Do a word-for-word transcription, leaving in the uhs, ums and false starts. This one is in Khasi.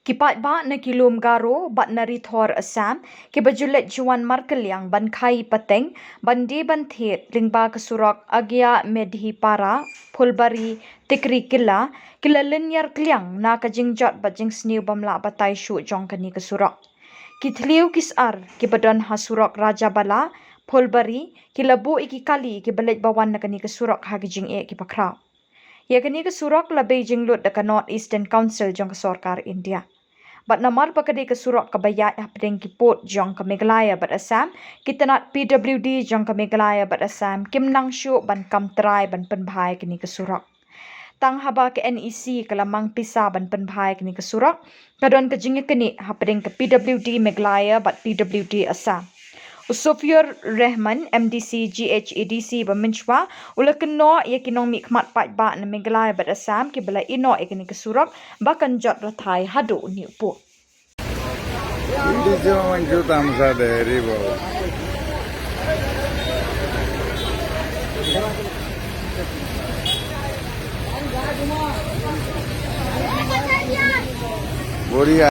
Ki paidbah na ki lum Garo bad na Ri Thor Assam kiba ju leit ju wan markylliang ban khaii pateng ban die ban thied lyngba ka surok Agia Medhipara Phulbari Tikrikilla ki la lynñiar kylliang na ka jingjot bad jingsniew bym lah batai shuh jong kane ka surok. Ki thliew ki sar kiba don ha surok Rajabala Phulbari ki la buh ïa ki kali kiba leit ba wan na kane ka surok ha ki jingeh kiba khraw. Ïa kane ka surok la bei jinglut da ka North Eastern Council jong ka sorkar India. Bad namar ba ka dei ka surok kaba ïaid hapdeng ki pud jong ka Meghalaya bad Assam, ki tnat P W D jong ka Meghalaya bad Assam kim nang shuh ban kam trai ban pynbha ïa kane ka surok. Tang haba ka N E C ka la mang pisa ban pynbha ïa kane ka surok, ka don ka jingïaknieh hapdeng ka P W D Meghalaya bad P W D Assam. U Sofur Rahman, M D C G H A D C ba mynshwa, u la kynnoh ïa ki nongmihkhmat paidbah na Meghalaya bad Assam kiba la ïehnoh ïa kane ka surok ba kan jot rathai haduh Newport. Hindi se manchu tamsa de ri bo. Boria.